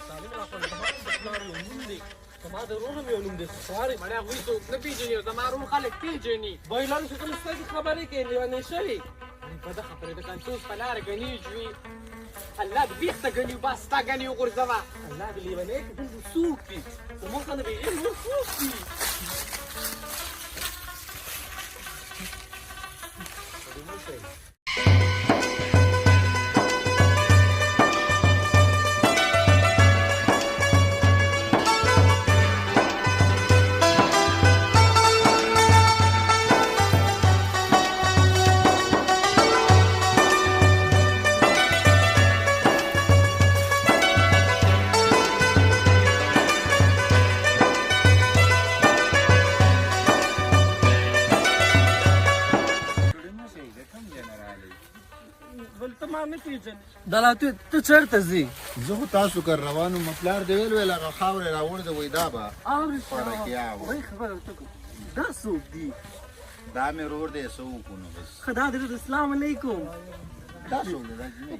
سالم راخو د پلار یو نوم دی، زما د ورور هم یو نوم دی. خوارې مړی هغوی څوک نه پېژني، زما ورور خلک پېژني. بایلانو چې کوم سترګې خبرې کوي، لیونی شوې. بده خبره ده، کنتوس په لاره ګني جوي. الله دې بېخته ګني وباسه، ستا ګني وغورځوه. الله دې لیونی کړي. دلته څوک دي؟ زموږ خو نه بېرېږي، نور څوک دي؟ دلا ته چېرته ځې؟ زه خو تاسو کر روان وم، پلار دې ویل ویل هغه خاورې راوړې ده، وایي دا به اورې خوراکي آوه. وایي خبره ورته کوم. دا څوک دي؟ دا مې ورور دی، څه وکړو نو بس. ښه دا دې اسلام علیکم. دا څوک دی؟ دا جینۍ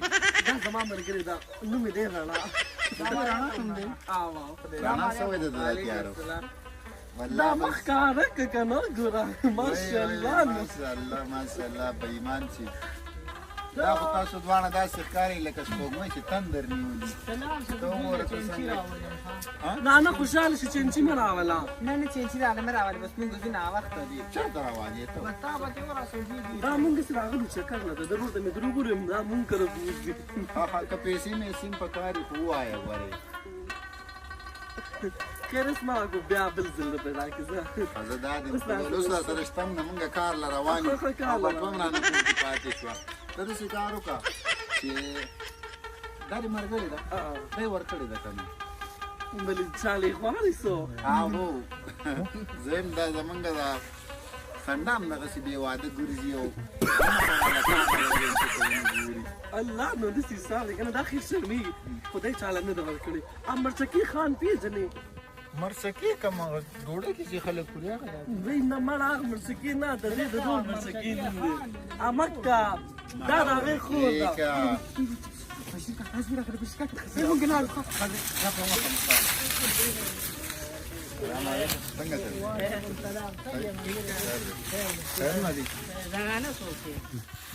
دا زما ملګری ده، نوم یې دی رڼا. دا رڼا نوم دی؟ رڼا څه وایي د ده تیارو؟ دا مخ ښکاره که که نه ګوره، ماشاءالله. ماشاءالله ماشاءالله، په ایمان چې دا خو تاسو دواړه داسې ښکارئ لکه سپوږمۍ چې تندر نیولي. ته وګوره ته څنګه. نه نه، خوشحاله شي. چینچي مه راوله. نه نه، چینچي راغله مه راوله، بس موږ ځو، ناوخته دي. چېرته روان یې ته؟ بس تا به دې ورسوو. دا مونږ هسې راغلو چکر له، د ورور ته مې دروغ وویل، دا مونږ کره بوځي. ښه، که پیسې مېسې هم پکار وي خو ووایه غورې. خیر اوس ما کو بیا بل ځل به پیدا کړې زه. زه دا دې اوس را سره شته هم نه، مونږ کار له روان یو او بټوه هم رانه کور کې پاتې شوه. ته داسې کار وکړه چې دا دې ملګرې ده، دا یې ورکړې ده که نه؟ بلې چالې غواړي څو. هو زه یم، دا زمونږ دا سنډه هم دغسې بې واده ګرځي او الله نو داسې حساب دی که نه. دا خیر شرمېږي، خدای چاله نه ده ورکړې. مرچکې خان پېژنې؟ مرچکې کوم ډوډۍ کې چې خلک خوري هغه ده؟ وایي نه مړه، هغه مرچکې نه، د دې د ډول مرچکې نوم دی. امکه دا د هغې خور ده. څنګه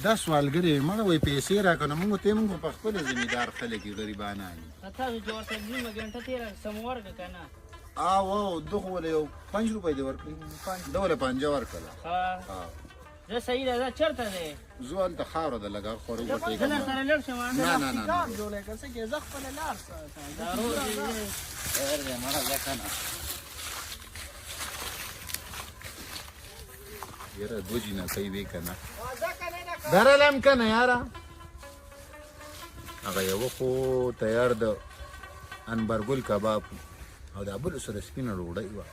دا سوالګر یې مړه وایي پیسې راکړه، نو موږ ته موږ په خپله ذمهدار خلک یو، غریبانان یو. تاسو چې ورته نیمه ګنټه تېره سم ورکړه که نه؟ آو ده خو ولې یو 5 روپۍ دې ورکړې، ده ولې 5 ورکړله. زه صحیح ده، دا چېرته دی؟ زه هلته خاوره ده لږه خوره وټېږم. زه در سره لړ شم. نه نه نه، کار جوړی که څه کې، زه خپله لار ساته. خیر دی مړه، ځه که نه. یاره دوه جینکۍ وې که نه، درلم که نه یاره. هغه یوه خو تیار د انبرګل کباب او دا بل سره سپینه ډوډۍ وه.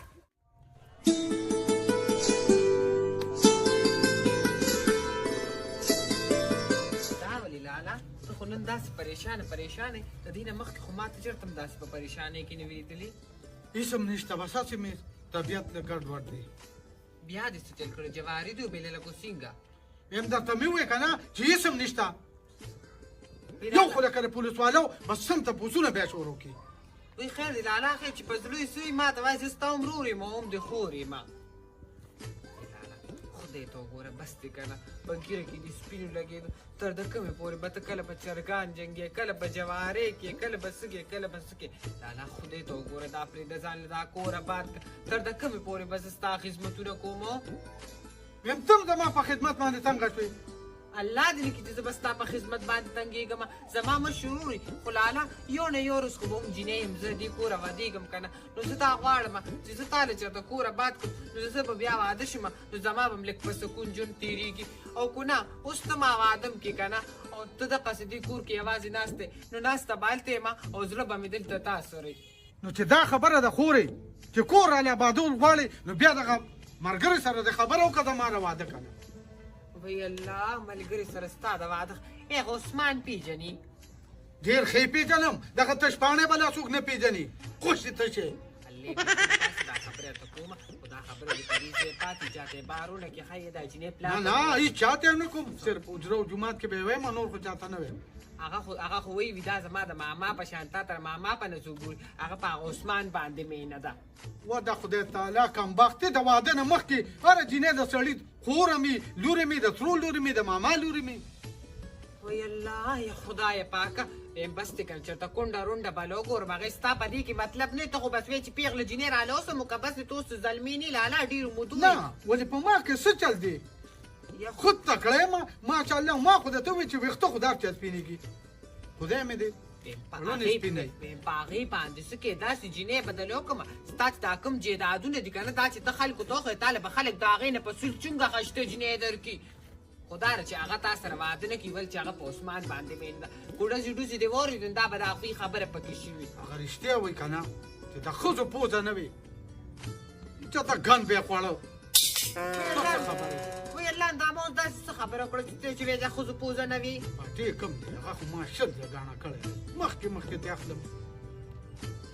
دا ولې لالا ته خو نن داسې پریشانه پریشانه یې؟ د دې نه مخکې خو ما ته چېرته هم داسې په پریشانۍ کې نه وې لیدلې. هېڅ هم نشته، بس هسې مې طبیعت لږ ګډوډ دی. بیا دې څه چل کړی؟ جواري دې وبېلله که څنګه؟ ویم درته مې وویل که نه چې هېڅ هم نشته. یو خو لکه د پولیسوالو بس سم تپوسونه بیا شروع کړي. وی خیر دی لالا، خیر چې په زړه یې څه وي ما ته وایي، زه ستا هم ورور یم او هم دې خور یم. لالا خدای ته وګوره، بس دی که نه، په ږیره کې دې سپینو لګېدو، تر د کومې پورې به ته کله په چرګان جنګې، کله په جوارې کې، کله به څه کې، کله به څه کې. لالا خدای ته وګوره، دا پرېږده ځان له دا کور اباد کړه، تر د کومې پورې به زه ستا خدمتونه کوم؟ ویم ته هم زما په خدمت باندې تنګه شوې. الله دې نه کړي چې زه به ستا په خدمت باندې تنګېږم، زما مشر ورور وي. خو لالا یو نه یو ورځ خو به هم جینۍ یم، زه دې کوره ودېږم که نه، نو زه تا غواړم چې زه تا له چېرته کور اباد کړم، نو زه به بیا واده شم، نو زما به هم لږ په سکون ژوند تېرېږي. او که نه اوس ته ما واده هم کړې که نه، او ته دقسې دې کور کې یوازې ناست یې، نو ناسته به هلته یم او زړه به مې دلته تا سره وي. نو چې دا خبره ده خورې چې کور راله ابادول غواړې، نو بیا دغه ملګري سره دې خبره وکړه، زما د واده که نه. وی الله، ملګري سره ستا د واده هغه عثمان پېژني؟ ډېر ښه یې پېژنم، دغه تش پاڼی به لا څوک نه پېژني، خوشې تشې. الله دا خبره ته کومه، خو دا خبره دې په دې ځای پاتې، چاته یې بارونه کې ښایي دا جینۍ پلار نه نه، هېڅ چاته یې نه کوم، صرف حجره او جومات کې به یې وایم، نور خو چاته نه وایم. هغه خو وایي دا زما د ماما په شان، تا تر ماما په نه څوک ګوري، هغه په هغه عثمان باندې مینه ده. و د خدای تعالی کمبختې، د واده نه مخکې هره جینۍ د سړي خور مې، لورې مې، د ترور لورې مې، د ماما لورې مې. وای الله یا خدای پاکه، وایم بس دی که چېرته کونډه رونډه به له وګورم، هغې ستا په دې کې مطلب نه، ته خو بس وایې چې پېغله جینۍ راله اوسم، که بس دی ته اوس زلمی نه لالا ډېرو مودو. نه ولې په ما کې څه چل دی؟ خود تکړه یم ماشاءالله، ما خو درته وویل چې ویښته خو دا چا سپینېږي، خدای مې دی ړونه سپینوي. په هغې باندې څه کې داسې جینۍ به درله وکړم، ستا چې دا کوم جایدادونه دي که نه، دا چې ته خلکو ته وښیې، تا له به خلک د هغې نه په سل څونګه ښایسته جینۍ درکړي. خو دا ده چې هغه تا سره واده نه کوي، ولې چې هغه په عثمان باندې مین ده. ډزې ډوزې دې واورېدې، نو دا به د هغوی خبره پکې شوي. هغه رښتیا وایي که نه چې د ښځو پوزه نه وي، چا ته ګند به یې خوړه. څه خبره؟ وای الله، دا ما اوس داسې څه خبره وکړه چې ته چې وایې د ښځو پوزه نه وي؟ پټې کوم دی، هغه خو ما 20 ځله ګاڼه کړی، مخکې مخکې ترې اخلم.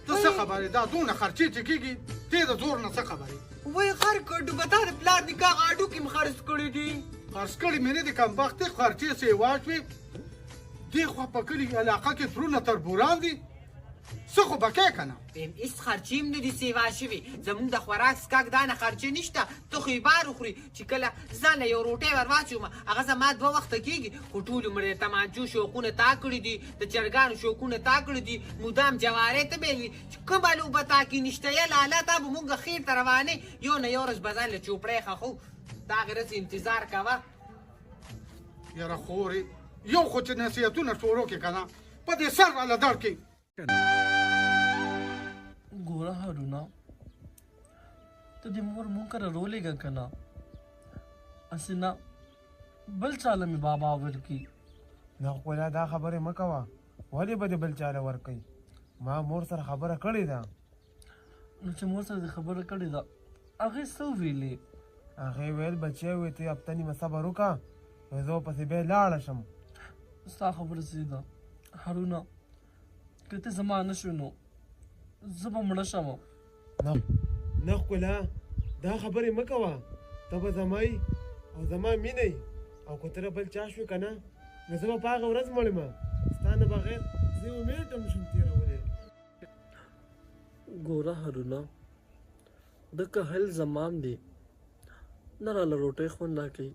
ته څه خبرې؟ دا دونه خرچې چې کېږي، ته د زور نه څه خبرې؟ وای خر کډو به تا د پلار نیکه هغه هډوکي مې خرڅ کړي دي. خرڅ کړي مې نه دي، کمبختې خرچې سیوا شوې. دې خوا په کلي علاقه کې ترونه تربوران دي، څه خو به کوې که نه؟ وایم هېڅ خرچې هم نه دي سیوا شوې، زموږ د خوراک څښاک دا نه خرچې نشته، ته خو یې بار وخوري چې کله ځان له یو روټۍ ور واچوم هغه زما 2 وخته کېږي، خو ټول عمر د تمانچو شوقونه تا کړي دي، د چرګانو شوقونه تا کړي دي، مدام جوارۍ ته بېلوي چې کومه لوبه تا کې نشته. یا لالا تا به موږ خیر ته روانې، یو نه یو ورځ به ځان له چوپړۍ ښخو، د هغې ورځې انتظار کوه. یاره خورې، یو خو چې نصیحتونه شروع کړې که نه، په دې سر راله دړ کړې. ګوره هارونه، ته د مور مونږ کره رولېږه که نه، هسې نه بل چا له مې بابا ورکړي. نه ښکلا، دا خبرې مه کوه، ولې به دې بل چا له ورکوي؟ ما مور سره خبره کړې ده. نو چې مور سره دې خبره کړې ده، هغې څه وویلې؟ هغې ویل بچیه، وې ته هفته نیمه صبر وکړه، زه ورپسې بیا لاړه شم. ستا خبره صحیح ده هارونه، که ته زما نه شوې نو زه به مړه شم. نه نه ښکلا، دا خبرې مه کوه، ته به زما یې او زما مینه یې، او که ته بل چا شوې که نه، نو زه به په هغه ورځ مړ یم، ستا نه بغیر زه یو منټ هم نشم تېرولی. ګوره هارونه، د کهل زمام دی، نه راله روټۍ خوند راکوي،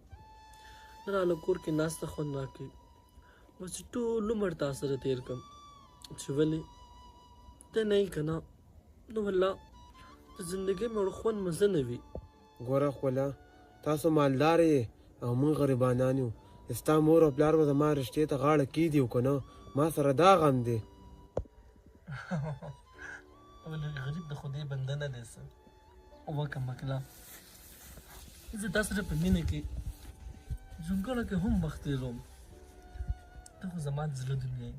نه راله کور کې ناسته خوند راکوي، بس چې ټول عمر تا سره تېر کړم، چې ولې ته نه یې که نه، نو والله د زندګۍ مې خوند مزه نه وي. ګوره ښکلا، تاسو مالدار یې او موږ غریبانان یو، ستا مور او پلار به زما رشتې ته غاړه کېږدي او که نه، ما سره دا غم دی. ولې غریب د خدای بنده نه دی څه؟ وکه مکله، زه تا سره په مینه کې جونګړه کې هم وخت تېروم، ته خو زما د زړه دنیا یې،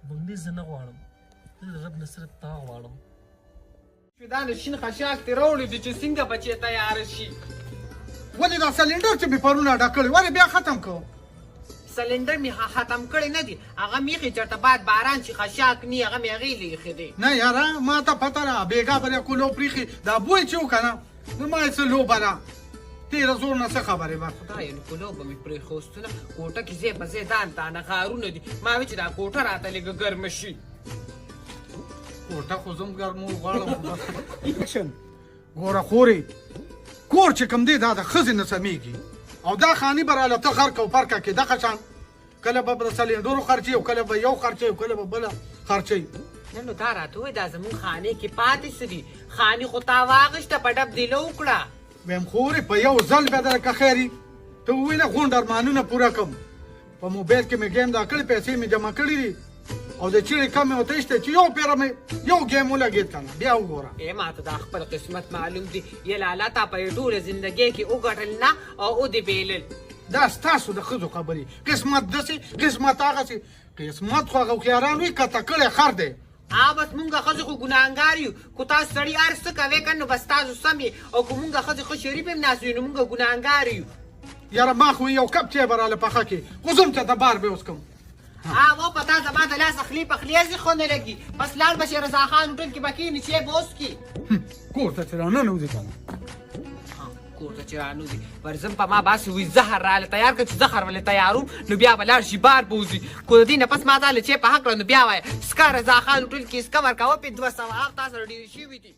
بنګړي زه نه غواړم، زه د رب نه صرف تا غواړم. دا له شین خشاک دې راوړي دي چې څنګه بچی تیار شي. ولې دا سلینډر چې مې پرون ډک کړی، ولې بیا ختم کړو؟ سلینډر مې ختم کړی نه دی، هغه مې ایښی چېرته باد باران چې خشاک نی، هغه مې هغې له ایښی دی. نه یاره، ما ته پته ده، بېګا به دې کولو پرېښي، دا بوی چې وکړه نو ما یې څه لوبه ده، تېره زور نه څه خبرې به. خدایه، نو کولو به مې پرېښوستله، کوټه کې ځای په ځای دان دانه غارونه دي، ما ویل چې دا کوټه راته لږه ګرمه شي. کوټه خو زه هم ګرمول غواړم. ګوره خورې، کور چې کوم دی دا د ښځې نه سمېږي، او دا خاني به راله ته خرکه او پرکه کې دغه شان، کله به د سلینډرو خرچې او کله به یو خرچې او کله به بله خرچې. نه نو دا راته ووایه، دا زموږ خانې کې پاتې څه دي؟ خاني خو تا واخیسته، په ډب دې لو کړه. ویم خورې، په یو ځل به درکه خیري، ته وویله غونډ ارمانونه پوره کړم، په موبایل کې مې ګیم دا کړی، پیسې مې جمع کړې دي، او د چیرې کمې ورته شته چې یو پېره مې یو ګیم ولګېد که نه، بیا وګوره. ای ما ته دا خپل قسمت معلوم دی، یا لالا تا په ټوله زندګۍ کې وګټل نه او ودې بېلل. دا ستاسو د ښځو خبرې، قسمت داسې قسمت هغسې، قسمت خو هغه هوښیاران وي کته کړی خر دی. بس مونږ ښځې خو ګناهګار یو، که تاسو سړي هر څه کوئ که نو بس تاسو سم یې، او که مونږ ښځې ښه شریف هم ناست یو نو مونږ ګناهګار یو. یاره ما خو یو کپ چای به راله پخه کړې، خو زه هم چاته بار به وڅکم. و په تا زما د لاسه خولې په خولې ځي خو نه لګي، بس لاړ به شې رضا خان هوټل کې به کښېنې چای به وڅکې. کور ته چې راننوځې که نه. کور ته چې رانوځي ورځم په ما باسي وایي زهر راله تیار کړه چې زهر ولې تیارو نو بیا به لاړ شي بار به وځي که د دې نه پس ما تا له چای په حق کړه نو بیا وایه سکه رضا خان هوټل کې سکه ورکوه پې 200 هغه تا سره ډېرې شوي دي.